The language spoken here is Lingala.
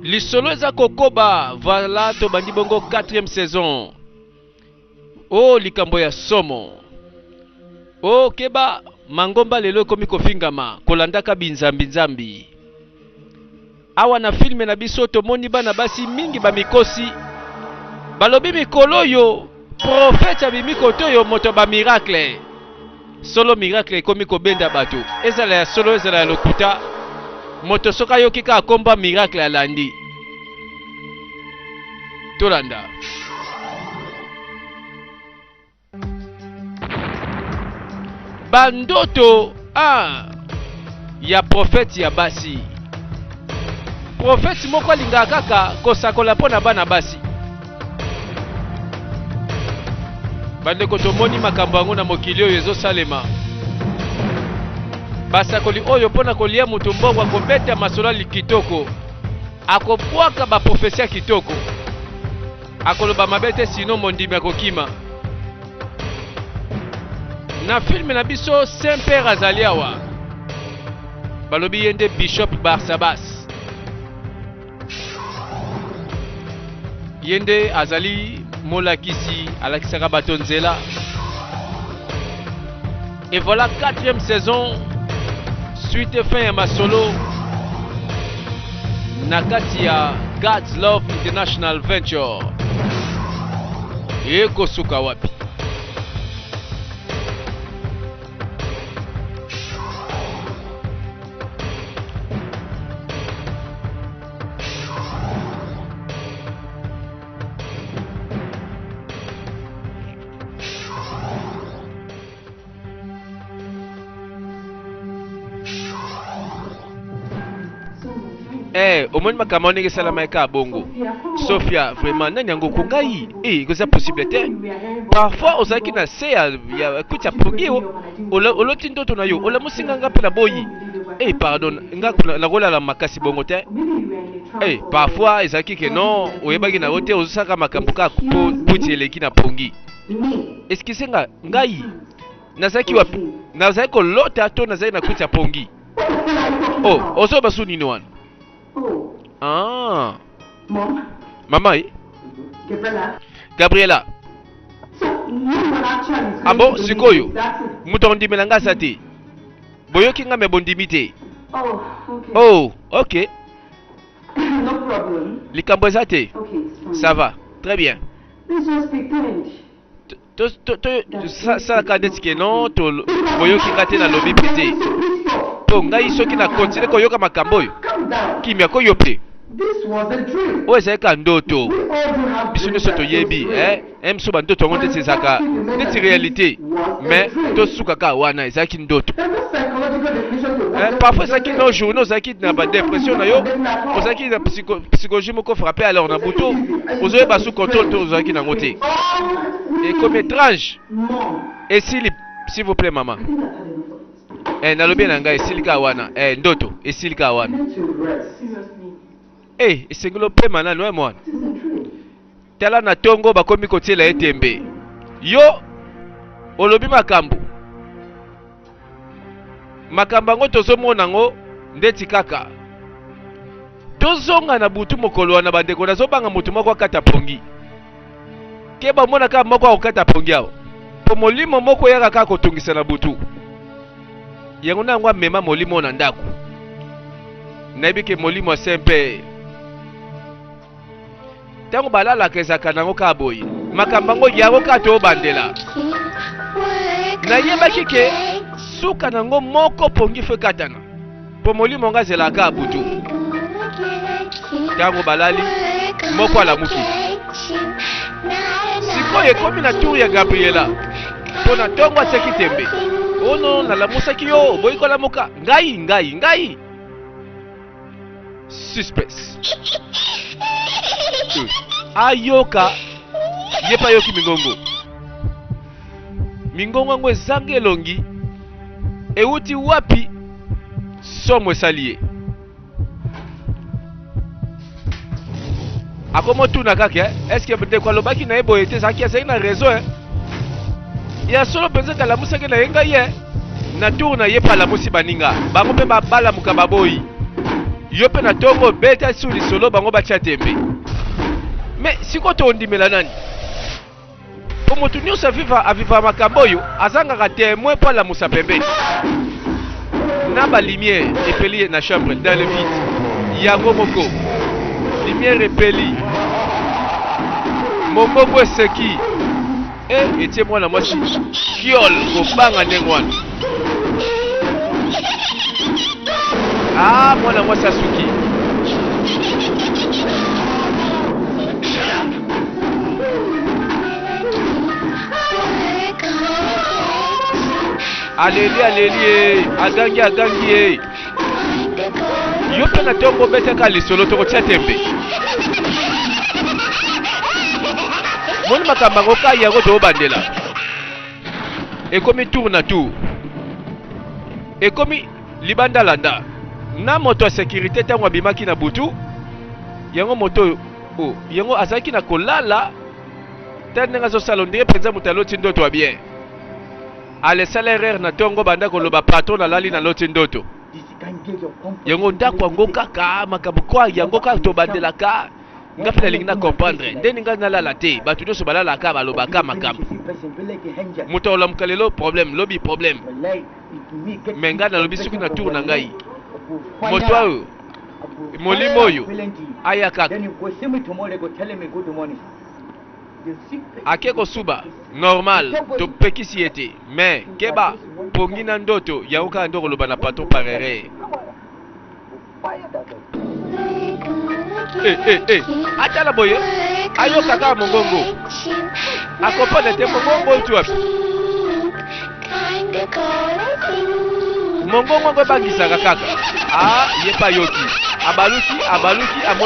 Lisolo eza kokoba, voilà tobandi bongo 4e saison. Oh likambo ya somo. Oh keba, mangomba lelo ekomi kofingama, kolandaka binzambi nzambi. Awa na filme na biso tomoni bana basi mingi bamikosi. Balobi mikolo oyo prophète abimi kote oyo moto ba miracle. Solo miracle ekomi kobenda bato, ezala ya solo ezala ya lokuta. Moto soki ayoki kaka kombo ya miracle alandi. Tolanda. Bandoto ah, ya prophète ya basi. Prophète moko alingaka kaka kosakola mpo na bana basi. Bandeko, tomoni makambo yango na mokili oyo ezosalema. Basakoli oyo mpo na kolia moto mbongo akobeta masolo ya kitoko, akobwaka baprofesi ya kitoko, akoloba mabe te, sino mondimi akokima. Na filme na biso Saint Père azali awa, balobi ye nde Bishop Barsabas. Ye nde azali molakisi, alakisaka bato nzela. Et voilà quatrième saison, suite et fin ya masolo na kati ya God's Love International Venture. Ekosuka wapi? Eh, omoni makambo ndenge esalamaki kaka bongo. Sophia, vraiment nani yango ko ngai? Eh, eza possible te. Parfois ozalaki na se ya ya kuti ya pongi oloti ndoto na yo, olamusi nga nga mpe na boyi. Eh, pardon, nga nakolala makasi bongo te. Eh, parfois ezalaki ke non, oyebaki na yo te, ozosaka makambo kaka po kuti eleki na pongi. Excuse nga, ngai nazalaki wapi? Nazalaki kolota to nazalaki na kuti ya pongi? Oh, ozo basu nini wana? Ah. Mama eh? Gabriela. Ah bon, sikoyo. Moto akondimela nga aza te. Boyoki nga me bondimi te. Oh, ok. Likambo eza te. Ça va. Très bien. Salaka neti ke non boyoki nga te nalobi mpe te mpo ngai soki na kontinue koyoka makambo oyo kimia koyo mpe oyo ezali ka ndoto biso nyonso toyebi eh? Eh, biso bandoto yango ndeti ezalaka neti réalité mais tosuka kaka wana ezalaki ndoto eh, parfois ezalaki no journée ozalaki na badepression na yo ozalaki na psychologie moko frappe alors na butu ozoyeba sous contrôle to ozalaki nango te ekomi étrange esili s'il vous plaît mama eh, nalobi na ngai esili kaka wana eh, ndoto esili kaka wana eh, esengeli opema nanu eh, mwana Tala na tongo bakomi kotiela ye tembe. Yo olobi makambo. Makambo yango tozomona yango ndeti kaka. Tozonga na butu mokolo wana bandeko, nazobanga moto moko akata pongi. Keba omona kaka moko akokata pongi awa. Po molimo moko eyaka kaka kotungisa na butu. Yango na yango amema molimo na ndako. Nayebi ke molimo ya Saint Père. Ntango balalaka ezalaka nango kaka boye. Makambo yango yango kaka tobandela. Nayebaki ke suka nango moko pongi fo ekatana. Po molimo nga azelaka kaka butu. Ntango balali moko alamuki. Sikoyo ekomi na tour ya Gabriela. Mpo na ntongo atiaki tembe. Oh non, nalamusaki yo, oboyi kolamuka. Ngai, ngai, ngai. Suspense. Euh. Ayoka ye mpe ayoki mingongo. Mingongo yango ezanga elongi, euti wapi? Somo esali ye. Akomotuna kaka eh? Est-ce que ndeko alobaki na ye boye te? Ezalaki azalaki na raison eh? Ya solo mpenza kalamusaki na ye ngai eh? Na tour na ye mpe alamusi baninga bango mpe balamuka baboyi. Yo mpe na ntongo beta su lisolo bango batya tembe. Mais sikoyo tondimela nani? Po moto nyonso aviva aviva makambo oyo azangaka témoin mpo alamusa pembeni. Na ba lumière epeli na chambre dans le vide. Yango moko lumière epeli. Mongongo eseki. Eh, etie mwana mwasi kiol kobanga ndenge wana. Ah, mwana mwasi asuki. Aleli aleli ye, agangi agangi ye. Yo mpe na ntongo obetaka lisolo tokotia tembe. Moni makambo yango kai yango toobandela. Ekomi tour na tour. Ekomi libanda landa. Na moto ya securite ntango abimaki na butu, yango moto oyo oh, yango azalaki na kolala ta ndenge azosala ondire mpenza moto aloti ndoto ya bien. Alesala erreur na ntongo banda koloba patron nalali naloti ndoto. Yango ndako yango kaka makambo kwa yango kaka tobandelaka. Nga mpe nalingi na comprendre ndeni nga nalala te bato nyonso balalaka balobaka makambo moto akolamuka lelo problème lobi problème me nga nalobi soki na tour na ngai moto oyo molimo oyo aya kaka ake kosuba normal topekisi ye te mais keba pongi na ndoto yango kaka nde okoloba na patron par erreur. Eh, eh, eh. Atala boye ayoka kaka mongongo akomprendre te mongongo euti wapi mongongo yango ebangisaka kaka ah, ye mpe ayoki abaluki abaluki amoni.